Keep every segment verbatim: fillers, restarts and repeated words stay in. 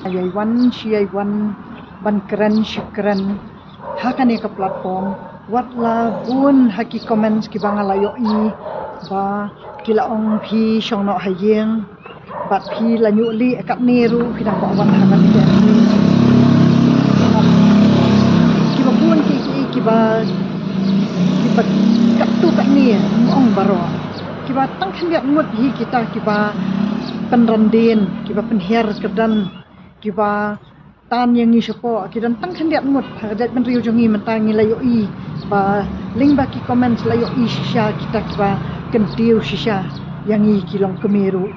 Ïai wan shi ïai wan ban kren shi kren ha kane ka platform, wat la bun ha ki comments kiba nga la ïohi ba ki la ong phi shong noh ha ïing bad phi la ñiuh lieh katne ruh phi dang kwah wan ha kane ka. Kiba bun ki ki kiba kiba katto katne, ym ong baroh. Kiba tang khyndiat ngut hi kita kiba pynrandien, kiba pynhiar kyrdan, kiba tan ïa ngi shapoh, ki don tang khyndiat ngut ha ka jaitbynriew jong ngi. Mynta ngi la ïohi ba lyngba ki comments la ïohi shisha kita kiba kyntiew shisha ïa ngi ki longkmie ruh.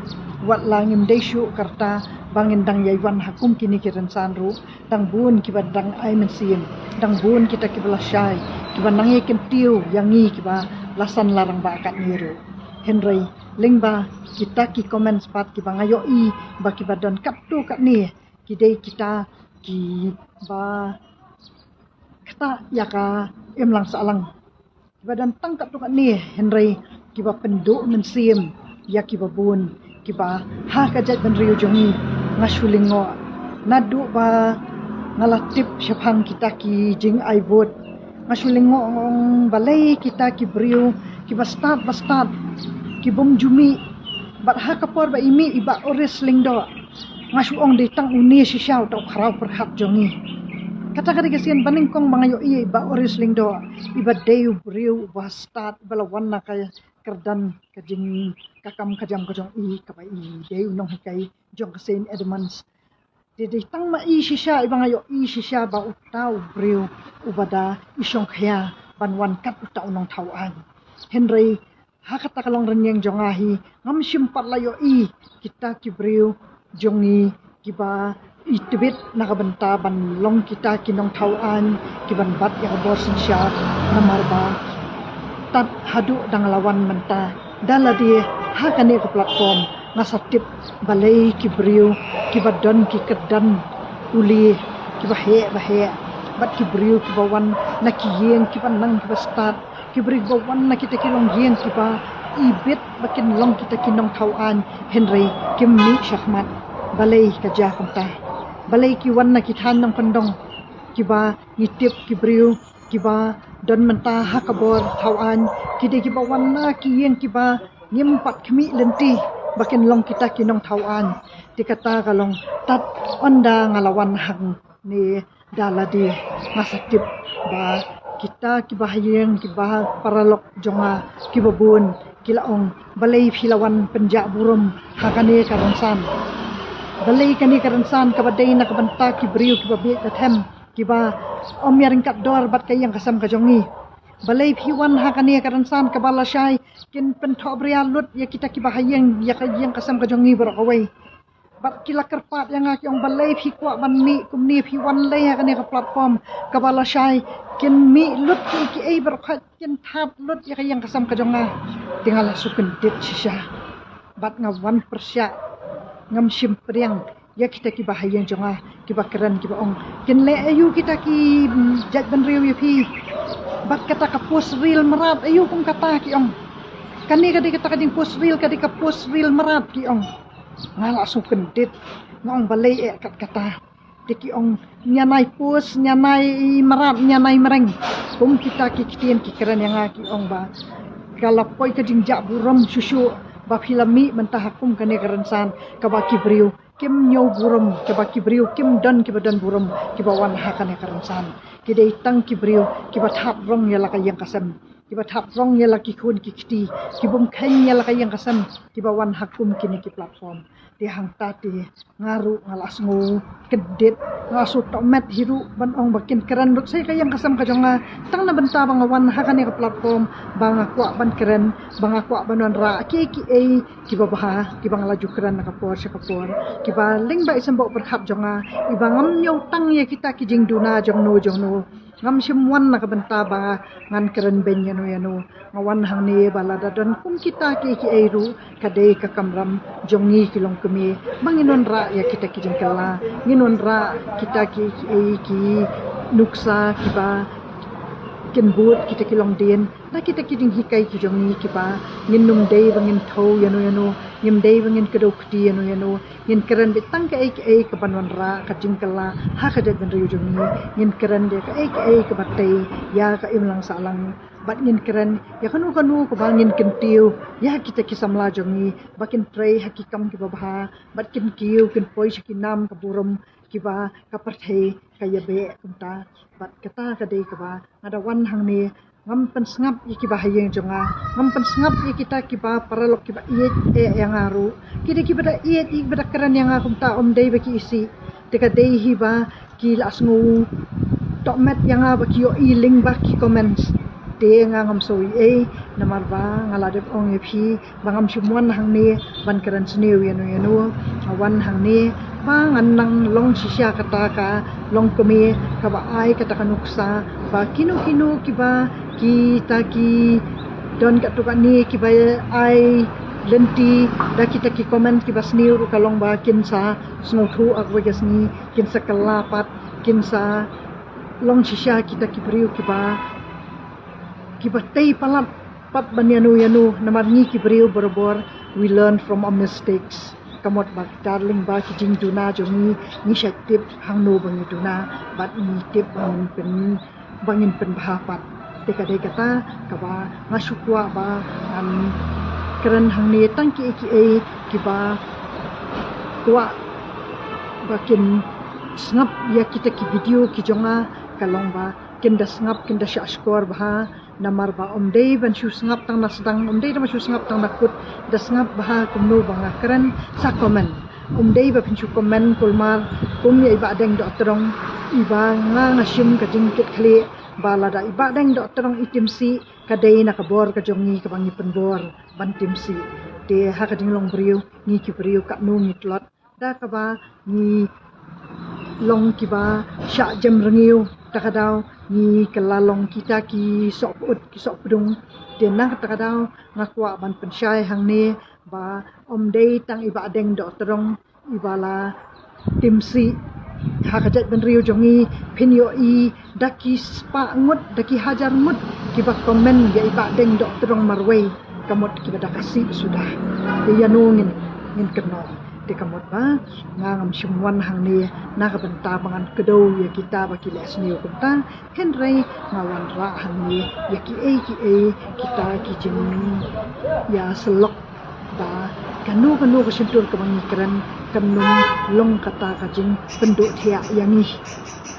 Wat la ngim dei shuh ka rta ba ngin dang ïai wan ha kum kine ki rynsan ruh, dang bun kiba dang ai mynsiem, dang bun kita kiba lashai, kiba nang ïai kyntiew ïa ngi kiba la san la rangbah katne ruh. Hynrei lyngba kita ki comments pat kiba nga ïohi ba kiba don katto katne, ki dei kita kiba ktah ïa ka imlang sahlang. Kiba don tang katto katne, hynrei kiba pynduh mynsiem ïa kiba bun, kiba ha ka jaitbynriew jong ngi. Nga shu lyngngoh naduh ba nga la tip shaphang kita ki jingai vote. Nga shu lyngngoh, nga ong balei kita ki briew kiba stad ba stad, ki bym ju mih. Bad ha ka por ba i mih i Bah Oris Lyngdoh, nga shu ong dei tang une shisha uta u khraw pyrkhat jong ngi. Kata ka dei ka sien ba nyngkong ba nga ïohi ïa i Bah Oris Lyngdoh, iba dei u briew uba stad, iba la wan na ka kyrdan ka jing, ka kam ka jam ka jong i, kaba i dei u nonghikai jong ka Saint Edmunds. Te dei tang ma i shisha iba nga ïohi shisha ba uta u briew uba da i shongkhia ban wan kat uta u nongthaw aiñ. Hynrei ha kata ka long rynïeng jong nga hi, ngam shym pat la ïohi kita ki briew jong ngi kiba i tbit na ka bynta ban long kita ki nongthaw aiñ kiban bat ïa ka bor synshar. Namar ba tad haduh dang la wan mynta, da lade ha kane ka platform nga sa tip balei ki briew kiba don ki kyrdan pule kiba heh ba heh, bad ki briew kiba wan na ki ïing kiba nang kiba stad, ki briew kiba wan na kita ki longïing kiba i bit ba kin long kita ki nongthaw aiñ, hynrei kim mih shakhmat. Balei ka jia kumta? Balei ki wan na ki thaiñ nongkyndong kiba ngi tip ki briew kiba don mynta ha ka bor thaw aiñ, ki dei kiba wan na ki ïing kiba ngim pat khmih lynti ba kin long kita ki nongthaw aiñ? Te kata ka long tad ynda nga la wan hangne da lade nga sa tip ba kita kiba ha ïing, kiba paralok jong nga, kiba bun ki la ong, balei phi la wan pynjah burom ha kane ka rynsan? Balei kane ka rynsan kaba dei na ka bynta ki briew kiba bieit ba them, kiba ym ïaryngkat dor bad ka ïing ka sem ka jong ngi? Balei phi wan ha kane ka rynsan kaba lashai kin pynthohbria lut ïa kita kiba ha ïing, ïa ka ïing ka sem ka jong ngi baroh kawei? Bad ki la kyrpad ïa nga, ki ong balei phi kwah ban mih kumne, phi wan lei ha kane ka platform kaba lashai, kin mih lut ki, kiei baroh khoit, kin thad lut ïa ka ïing ka sem ka jong nga. Te nga la shu kyndit shisha bad nga wan pyrshah, ngam shym pdiang ïa kita kiba ha ïing jong nga kiba kren kiba ong, kin leh aïu kita ki, mm, jaitbynriew ïa phi? Bad kata ka post reel mrad aïu kum kata, ki ong. Kane ka dei kata ka jingpost reel, ka dei ka post reel mrad, ki ong. Nga la shu kyndit, nga ong balei eh kat kata. Te ki ong, nyanai post, nyanai mrad, nyanai mreng. Kum kita ki ktien ki kren ïa nga, ki ong ba ka la poi ka jingjah burom shuh shuh ba phi la mih mynta ha kum kane ka rynsan kaba ki briew kim ñiew burom, kaba ki briew kim don kiba don burom kiba wan ha kane ka rynsan. Ki dei tang ki briew kiba thad rong ïa la ka ïing ka sem, kiba thad rong ïa la ki khun ki kti, ki bym kheiñ ïa la ka ïing ka sem, kiba wan ha kum kine ki platform. Te hangta te nga ruh nga la sngew kyndit, nga shu tohmet hi ruh ban ong ba kin kren lut sa ïa ka ïing ka sem ka jong nga. Tang na bynta ba nga wan ha kane ka platform ba nga kwah ban kren, ba nga kwah ban wanrah kiei kiei kiba bha kiba nga la ju kren na ka por sha ka por, kiba lyngba i symboh pyrkhat jong nga, iba ngam ñiew tang ïa kita ki jingduna jong no jong no. Ngam shym wan na ka bynta ba ngan kren beiñ ïano ïano. Nga wan hangne ba lada don kum kita kiei kiei ruh, ka dei ka kamram jong ngi ki longkmie ba ngin wanrah ïa kita ki jingkylla, ngin wanrah kita kiei kiei ki nuksa kiba kin bud kita ki longdien na kita ki jinghikai ki jong ngi kiba ngin nym dei ba ngin thew ïano ïano, ngim dei ba ngin kdew kti ïano ïano. Ngin kren beit tang kaei kaei kaban wanrah ka jingkylla ha ka jaitbynriew jong ngi. Ngin kren de kaei kaei kaba tei ïa ka imlang sahlang, bad ngin kren ïa kano kano kaba ngin kyntiew ïa kita ki samla jong ngi ba kin trei ha ki kam kiba bha, bad kin kiew kin poi sha ki nam ka burom kiba ka pyrthei ka ïabeh kumta. Bad kata ka dei kaba nga da wan hangne, ngam pynsngap ïa kiba ha ïing jong nga, ngam pynsngap ïa kita kiba paralok kiba ïeit eh ïa nga ruh. Ki dei kiba da ïeit, kiba da kren ïa nga kumta, ym dei ba ki isih. Te ka dei hi ba ki la sngew tohmet ïa nga ba ki ïohi lyngba ki comments. Te nga ngam sngew ei ei, namar ba nga la dep ong ïa phi ba ngam shym wan hangne ban kren sniew ïano ïano. Nga wan hangne ba ngan nang long shisha kata ka longkmie kaba ai kata ka nuksa ba kino kino kiba kita ki don katto katne kiba ai lynti da kita ki comment kiba sniew ruh ka long ba kin sa sngewthuh ha kawei ka sngi, kin sa kylla pat, kin sa long shisha kita ki briew kiba kiba tei palat pat ban ïano ïano. Namar ngi ki briew barabor, we learn from our mistakes. Ka mut ba darkei lyngba ki jingduna jong ngi, ngi shait tip hangno ba ngi duna, bad ngi tip ba ngin pyn ba ngin pynbha pat. Te ka dei kata kaba nga shu kwah ba ngan kren hangne tang kiei kiei kiba kwah ba kin sngap ïa kita ki video ki jong nga, ka long ba kin da sngap, kin da shah shkor bha. Namar ba ym dei ban shu sngap tang na sdang, ym dei ban shu sngap tang na kut, da sngap bha kumno ba nga kren, sa comment. Ym dei ba phin shu comment kulmar kum ïa i Bahdeng Dohtdong, iba nga nga shim ka jingkit khlieh ba lada i Bahdeng Dohtdong i tim sih, ka dei na ka bor ka jong ngi kaba ngi pynbor ban tim sih. Te ha ka jinglong briew, ngi ki briew katno ngi tlot, da kaba ngi long kiba shah jem rngiew, da ka daw ngi kylla long kita ki soh pyut ki soh pdung. Te na kata ka daw nga kwah ban pynshai hangne ba ym dei tang i Bahdeng Dohtdong iba la tim sih ha ka jaitbynriew jong ngi. Phin ïohi da ki spah ngut, da ki hajar ngut kiba comment ïa i Bahdeng Dohtdong marwei, ka mut kiba da ka sih suda. Te ïano ngin, ngin kynnoh? Te ka mut ba nga ngam shym wan hangne na ka bynta ba ngan kdew ïa kita ba ki leh sniew kumta, hynrei nga wanrah hangne ïa kiei kiei kita ki jingïasyllok ba kano kano ka shyntur kaba ngi kren kan nym long kata ka jingpynduh thiah ïa ngi.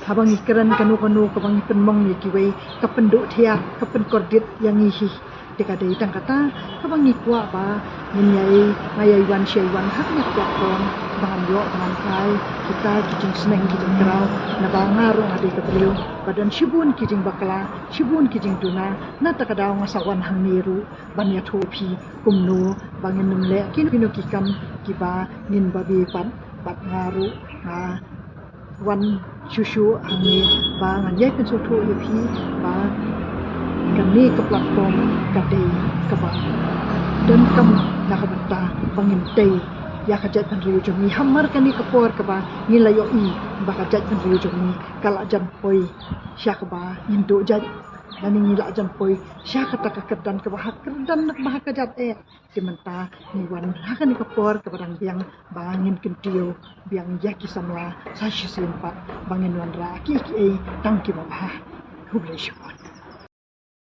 Haba ngi kren kano kano kaba ngi pynmong ïa kiwei, ka pynduh thiah, ka pynkordit ïa ngi hi. Te ka dei tang kata kaba ngi kwah ba ngin ïai, nga ïai wan shai wan ha kane ka platform ba ngan ïoh ba ngan ai kita ki jingsneng ki jingkraw, naba nga ruh nga dei ka briew ba don shibun ki jingbakla, shibun ki jingduna. Na kata ka daw nga sa wan hangne ruh ban ïathuh phi kumno ba ngin nym leh kino kino ki kam kiba ngin babe pat. Bad nga ruh nga wan shuh shuh hangne ba ngan ïai pynsngewthuh ïa phi ba kane ka platform ka dei kaba donkam na ka bynta ba ngin tei ïa ka jaitbynriew jong ngi. Hamar kane ka por kaba ngi la ïohi ba ka jaitbynriew jong ngi ka la jan poi sha kaba ngin duh jait, lane ngi la jan poi sha kata ka kyrdan kaba ha kyrdan, kaba ha ka jait eh. Te mynta ngi wan ha kane ka por kaba dang biang ba ngin kyntiew biang ïa ki samla sa shisien pat ba ngin wanrah kiei kiei tang kiba bha. Khublei shibun.